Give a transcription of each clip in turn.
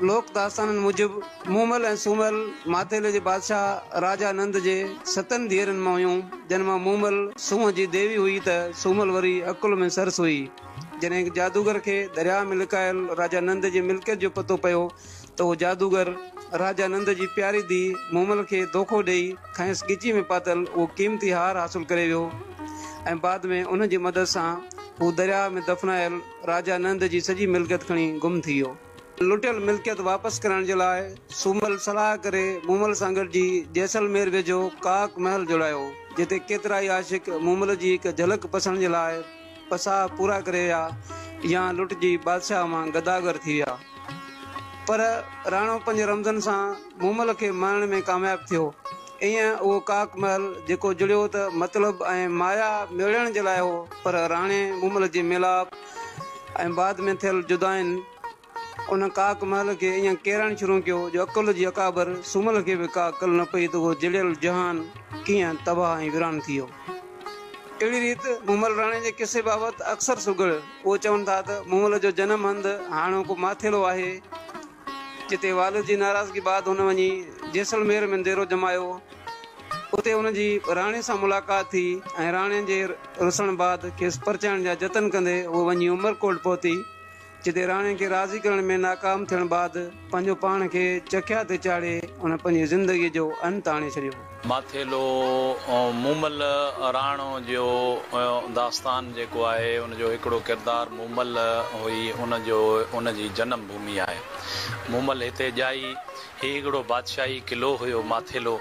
لوڪ داستانن موجب مومل ۽ سومل ماٿيلي جي بادشاهه راجا نند جي ستن ڌيئرن مان هيون، جن مان مومل سونهن جي ديوي هئي ته سومل وري عقل ۾ سرس هئي. جڏهن هڪ جادوگر کي درياهه ۾ لڪايل راجا نند جي ملڪيت جو پتو پيو ته اهو جادوگر راجا نند جي پياري ڌيء مومل کي دوکو ڏيئي کانئس ڳچيء ۾ پاتل اهو قيمتي هار حاصل ڪري ويو ۽ بعد ۾ ان جي مدد سان هو درياهه ۾ دفنايل راجا نند جي سڄي ملڪيت کڻي گم ٿي ويو. لٽيل ملڪيت واپس ڪرائڻ جي لاء سومل صلاح ڪري مومل سان گڏجي جيسلمير ويجهو ڪاڪ محل جوڙايو، جتي ڪيترائي عاشق مومل جي هڪ جهلڪ پسڻ جي لاء پساهه پورا ڪري ويا يا لٽجي بادشاهه مان گداگر ٿي ويا. پر راڻو پنهنجي رمزن سان مومل کي ماڻڻ ۾ ڪامياب ٿيو. ايئن اهو ڪاڪ محل جيڪو جڙيو ته مطلب ۽ مايا ميڙڻ جي لاء هو، پر راڻي مومل جي ميلاپ ۽ بعد ۾ ٿيل جدائين ان ڪاڪ محل کي ائين ڪيرائڻ شروع ڪيو جو عقل جي اڪابر سومل کي به ڪا عقل نه پئي ته اهو جڙيل جهان ڪيئن تباهه ۽ ويران ٿي ويو. اهڙي ريت مومل راڻي جي قصي بابت اڪثر سگهڙ اهو چون ٿا ته مومل جو جنم هنڌ هاڻوڪو ماٿيلو آهي، جتي والد جي ناراضگي بعد هن وڃي جيسلمير ۾ ديرو ڄمايو. اتي هن جي راڻي سان ملاقات ٿي ۽ راڻي جي رسڻ بعد کيس پرچائڻ جا جتن ڪندي هوء وڃي عمرڪوٽ پهتي، جتي راڻي کي راضي ڪرڻ ۾ ناڪام ٿيڻ بعد پنهنجو پاڻ کي چکيا تي چاڙهي هن پنهنجي زندگيء جو انت آڻي ڇڏيو. ماٿيلو مومل راڻو جو داستان جيڪو آهي ان جو هڪڙو ڪردار مومل هئي ان جو ان جي جنم ڀومي آهي. مومل هتي ڄائي. هي هڪڙو بادشاهي قلعو هيو ماٿيلو.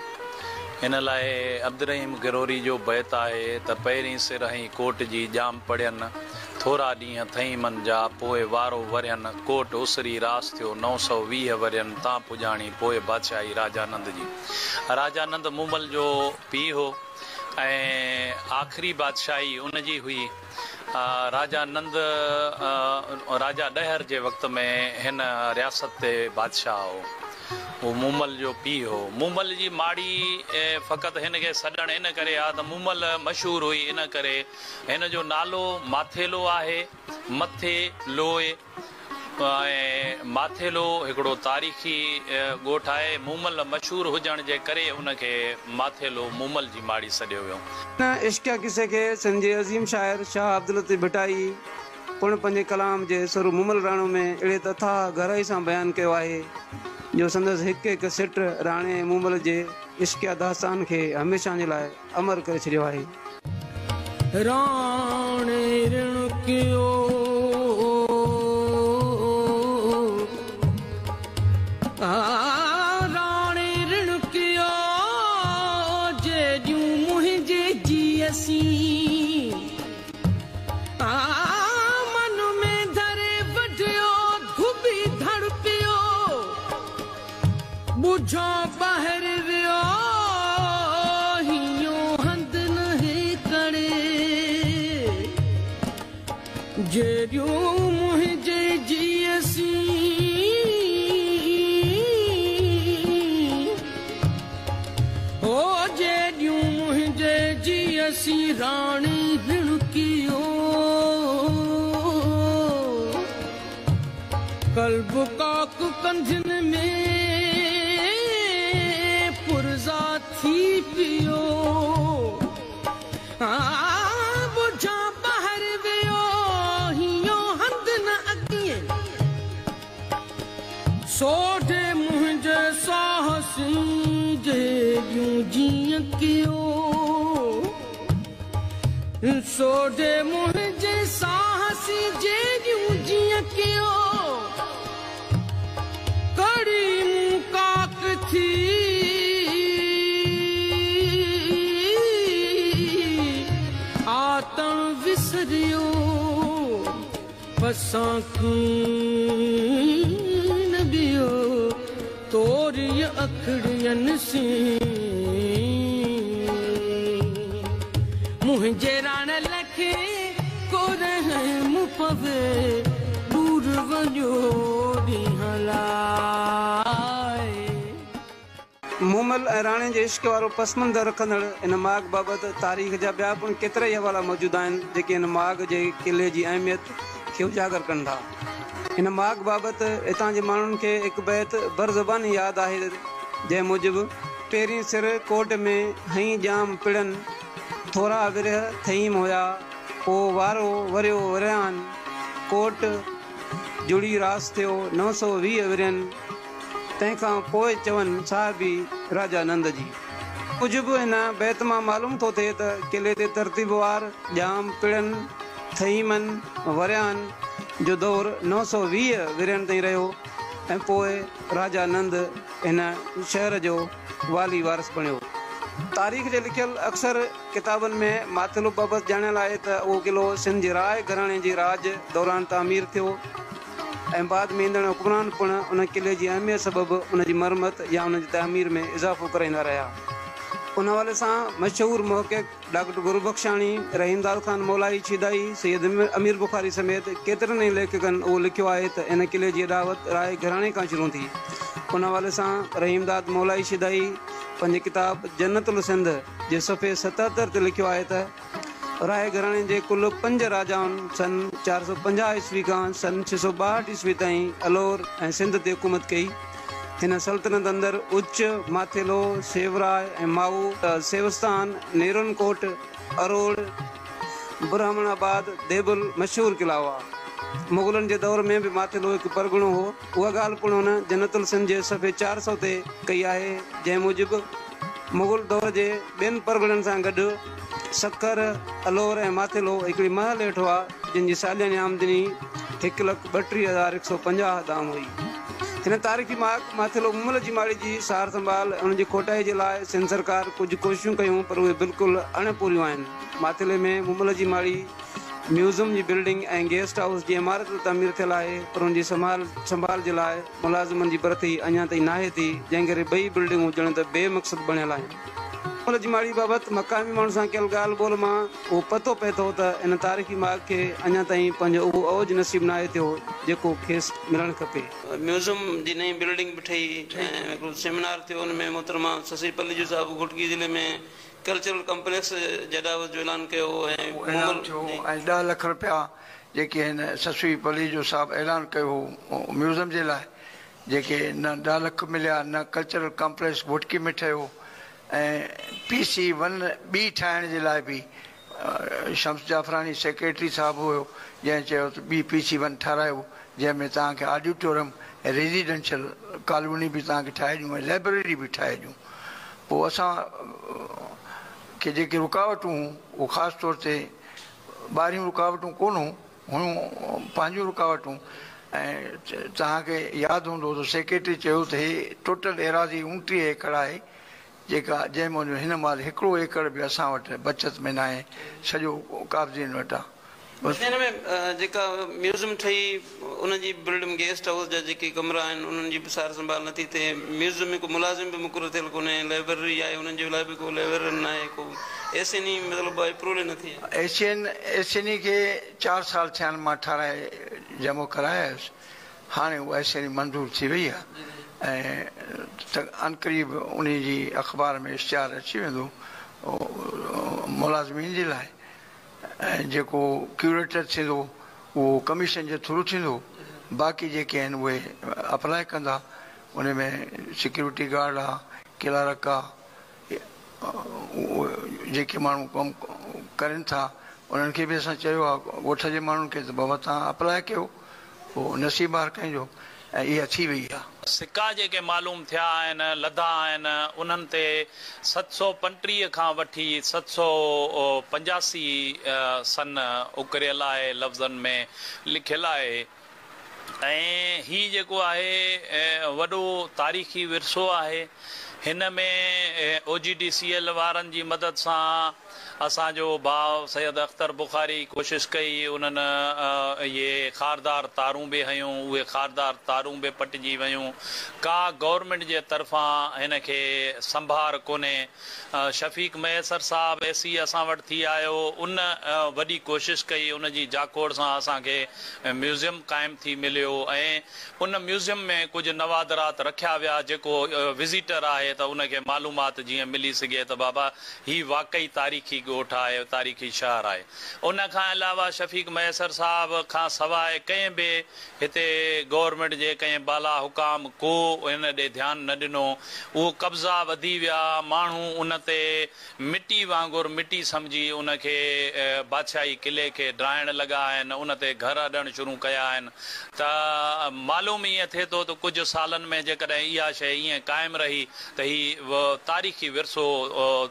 ان لاء عبدالرحيم گرهوڙي جو بيت آهي ته پهرين سر هنئين ڪوٽ جي ڄام پڙين، ٿورا ڏينهن ٿهيمن جا، پوء وارو ورين، ڪوٽ اسري راس ٿيو، 920 ورهين تان پڄاڻي، پوء بادشاهي راجا نند جي. راجا نند مومل جو پيء هو ۽ آخري بادشاهي ان جي هئي. راجا نند راجا ڏهر جي وقت ۾ هن رياست تي بادشاهه هو. هو مومل جو پيء هو. مومل جي ماڙي فقط هن کي سڏڻ ان ڪري آ ته مومل مشهور هئي ان ڪري هن جو نالو ماٿيلو آهي. مٿي لوء. ۽ ماٿيلو هڪڙو تاريخي ڳوٺ آهي. مومل مشهور هجڻ جي ڪري ان کي ماٿيلو مومل جي ماڙي سڏيو ويو. هن عشقيه قصي کي سنڌ جي عظيم شاعر شاهه عبداللطيف ڀٽائي پڻ پنهنجي ڪلام جي سر مومل راڻو ۾ اهڙي ته اٿاهه گهرائي سان بيان ڪيو آهي جو سندس هڪ هڪ سٽ راڻي ۽ مومل جي عشقيه داستان کي هميشه جي لاء امر ڪري ڇڏيو آهي. راڻي رڻ ڪيو راڻي رڻ ڪيو جيڏيون منهنجي جيء سين من ۾ ڌري وڍيو ڌوٻي ڌڙ پيو. ٻجهان ٻاهر ويو هينئون هنڌ نه هيڪڙي جيڏيون منهنجي جيء سين او جيڏيون منهنجي جيء سين راڻي رڻڪيو. قلب ڪاڪ ڪنڌين ۾ پرزا ٿي پيو ٻجهان ٻاهر ويو هينئون هنڌ نه اڳين سوڍي منهنجي ساهه سين جيڏيون جيئن ڪيو سوڍي منهنجي ساهه سين جيڏيون جيئن ڪيو ڪڙي مون ڪاڪ ٿي آتڻ وسريو پسان ڪين ٻيو توريء اکڙين سين. منهنجي راڻل کي ڪو رحم پوي، ڏور وڃو ڏينهن لاء. مومل ۽ راڻي جي عشق وارو پس منظر رکندڙ ان ماڳ بابت تاريخ جا ٻيا پڻ ڪيترائي حوالا موجود آهن، جيڪي ان ماڳ جي قلعي جي اهميت کي اجاگر ڪن ٿا. هن ماڳ بابت هتان جي ماڻهن کي هڪ بيت برزباني ياد آهي، جنهن موجب. پهرين سر ڪوٽ ۾ هنئين ڄام پڙن، ٿورا ورهيه ٿهيم هيا، پوء وارو وريو ورهيان، ڪوٽ جڙي راس ٿيو 920 ورهين، تنهن کان پوء چون صاحبي راجا نند جي. ڪجهه به هن بيت مان معلوم ٿو ٿئي ته قلعي تي ترتيبوار ڄام پڙن، ٿهيمن، ورياهن جو دور 920 ورهين تائين رهيو ۽ پوء راجا نند هن شهر جو والي وارث بڻيو. تاريخ جي لکيل اڪثر ڪتابن ۾ ماٿيلو بابت ڄاڻايل آهي ته اهو قلعو سنڌ جي راء گهراڻي جي راڄ دوران تعمير ٿيو ۽ بعد ۾ ايندڙ حڪمران پڻ ان قلعي جي اهميت سبب ان جي مرمت يا ان جي تعمير ۾ اضافو ڪرائيندا رهيا. ان حوالي سان مشهور محقق ڊاڪٽر گربخشاڻي، رحيمداد خان مولائي شيدائي، سيد امير بخاري سميت ڪيترن ئي ليکڪن اهو لکيو آهي ته ان قلعي جي اڏاوت راء گهراڻي کان شروع ٿي. ان حوالي سان رحيمداد مولائي شيدائي پنهنجي ڪتاب جنت السنڌ جي صفحي 77 تي لکيو آهي ته، راء گهراڻي جي ڪل پنج راجائن سن 450 عيسوي کان سن 662 عيسوي تائين الور ۽ سنڌ تي حڪومت ڪئي. هن سلطنت اندر اچ، ماٿيلو، سيوراء ۽ مائو، سيوستان، نيرون ڪوٽ، اروڙ، برهمڻ آباد، ديبل مشهور قلعا هئا. مغلن جي دور ۾ به ماٿيلو هڪ پرڳڻو هو. اها ڳالهه پڻ هن جنت السنڌ جي صفحي 400 تي ڪئي آهي، جنهن موجب مغل دور جي ٻين پرڳڻن سان گڏ سکر، الور ۽ ماٿيلو هڪڙي محل هيٺ هئا، جن جي سالياني آمدني 1,32,150 دام هئي. هن تاريخي ماڳ ماٿيلو مومل جي ماڙي جي سار سنڀال ۽ ان جي کوٽائي جي لاء سنڌ سرڪار ڪجهه ڪوششون ڪيون پر اهي بلڪل اڻ پوريون آهن. ماٿيلي ۾ مومل جي ماڙي ميوزم جي بلڊنگ ۽ گيسٽ هائوس جي عمارت ته تعمير ٿيل آهي پر ان جي سنڀال سنڀال جي لاء ملازمن جي ڀرتي اڃا تائين ناهي ٿي جنهن ڪري ٻئي بلڊنگون ڄڻ ته بي مقصد بڻيل آهن. مومل جي ماڙي بابت مقامي ماڻهن سان ڪيل ڳالهه ٻولهه مان اهو پتو پئي ٿو ته ان تاريخي ماڳ کي اڃا تائين پنهنجو اهو اوج نصيب ناهي ٿيو جيڪو کيس ملڻ کپي. ميوزم جي نئين بلڊنگ به ٺهي ۽ هڪڙو سيمينار ٿيو ان ۾ محترمه سسئي پليجو صاحب گهوٽڪي ضلعي ۾ ڪلچرل ڪمپليڪس جي اڏاوت جو اعلان ڪيو هو ۽ اهو اعلان مومل ٿيو جي. ۽ 10 لک رپيا جيڪي هن سسئي پليجو صاحب اعلان ڪيو هو ميوزم جي لاء جيڪي نه 10 لک مليا نه ڪلچرل ڪمپليڪس گهوٽڪي ۾ ٺهيو ۽ پي سي ون ٻي ٺاهڻ جي لاء به شمس جعفراڻي سيڪريٽري صاحب هيو جنهن چيو ته ٻي پي سي ون ٺارايو جنهن ۾ توهان کي آڊيٽوريم ۽ ريزيڊنشل ڪالوني به توهان کي ٺاهي ڏيون ۽ لئبرري به ٺاهي ڏيون. پوء اسان کي جيڪي رڪاوٽون هيون اهو خاص طور تي ٻاهريون رڪاوٽون ڪونه هيون، هيون پنهنجون رڪاوٽون ۽ توهان کي ياد هوندو ته سيڪريٽري چيو ته هي ٽوٽل ايراضي 29 ايڪڙ آهي جيڪا جنهن منجهه هن مهل هڪڙو ايڪڙ به اسان وٽ بچت ۾ ناهي سڄو قابضين وٽ آ. بس. هن ۾ جيڪا ميوزم ٺهي ان جي بلڊنگ گيسٽ هائوس جا جيڪي ڪمرا آهن انهن جي به سار سنڀال نٿي ٿئي ميوزم ۾ ڪو ملازم به مقرر ٿيل ڪونهي لائبرري آهي انهن جي لاء به ڪو لائبررين ناهي ڪو ايس اين اي مطلب اپروول ئي نه ٿي آهي. ايس اين ايس اين اي کي چار سال ٿيا آهن مان ٺهرائي جمع ڪرائي آيس هاڻي اها ايس اين اي منظور ٿي وئي آهي ۽ عنقريب انهي جي اخبار ۾ اشتهار اچي ويندو ملازمين جي لاء. ۽ جيڪو ڪيوريٽر ٿيندو اهو ڪميشن جي ٿرو ٿيندو باقي جيڪي آهن اهي اپلاء ڪندا ان ۾ سيڪيورٽي گارڊ آ ڪلارڪ آ جيڪي ماڻهو ڪم ڪرين ٿا انهن کي به اسان چيو آ ڳوٺ جي ماڻهن کي ته بابا توهان اپلاء ڪيو پوء نصيب آ هر ڪنهن جو ۽ اها ٿي وئي آ. سڪا جيڪي معلوم ٿيا آهن، لڌا آهن، انهن تي 735 کان وٺي 785 سن اڪريل آهي، لفظن ۾ لکيل آهي ۽ هي جيڪو آهي وڏو تاريخي ورثو آهي. هن ۾ او جي ڊي سي ايل وارن جي مدد سان اسان جو ڀاء سيد اختر بخاري ڪوشش ڪئي انهن اهي خاردار تارون به هنيون اهي خاردار تارون به پٽجي ويون ڪا گورنمينٽ جي طرفان هن کي سنڀار ڪونهي شفيق مهيسر صاحب اي سي اسان وٽ ٿي آيو ان وڏي ڪوشش ڪئي ان جي جاکوڙ سان اسان کي ميوزيم قائم ٿي مليو ۽ ان ميوزيم ۾ ڪجهه نوادرات رکيا ويا جيڪو وزيٽر آهي. ته ان کي معلومات جيئن ملي سگهي ته بابا هي واقعي تاريخي ڳوٺ آهي تاريخي شهر آهي. ان کان علاوه شفيق مهيسر صاحب کان سواء ڪنهن به هتي گورنمينٽ جي ڪنهن بالا حڪام ڪو ان ڏي ڌيان نه ڏنو. اهو قبضا وڌي ويا، ماڻهو ان تي مٽي وانگر مٽي سمجهي ان کي بادشاهي قلعي کي ڊاهڻ لڳا آهن، ان تي گهر اڏڻ شروع ڪيا آهن ته معلوم ائين ٿئي ٿو ته ڪجهه سالن ۾ جيڪڏهن اها شيء ائين قائم رهي ته هي تاريخي ورثو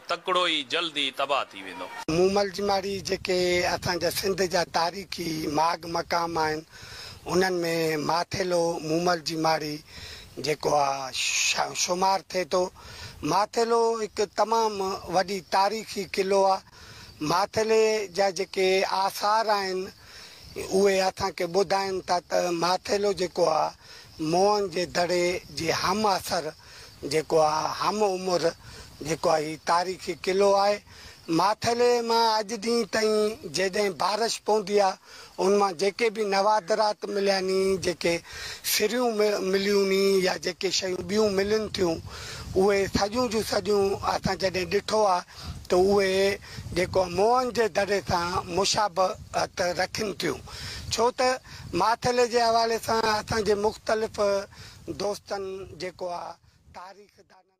تڪڙو ئي جلد ئي تباهه ٿي ويندو. مومل جي ماڙي جيڪي اسان جا سنڌ جا تاريخي ماڳ مقام آهن انهن ۾ ماٿيلو مومل جي ماڙي جيڪو آ شمار ٿئي ٿو. ماٿيلو هڪ تمام وڏي تاريخي قلعو آ. ماٿيلي جا جيڪي آثار آهن اهي اسان کي ٻڌائن ٿا ته ماٿيلو جيڪو آ موهن جي دڙي جي هم عصر جيڪو آ هم عمر جيڪو آ هي تاريخي قلعو آهي. ماٿيلي مان اڄ ڏينهن تائين جڏهن بارش پوندي آ ان مان جيڪي به نوادرات مليا ني، جيڪي سريون مليون ني يا جيڪي شيون ٻيون ملن ٿيون اهي سڄيون جون سڄيون اسان جڏهن ڏٺو آ ته اهي جيڪو موهن جي دڙي سان مشابهت رکن ٿيون ڇو ته ماٿيلي جي حوالي سان اسان جي مختلف دوستن جيڪو آ تاريخ دانن.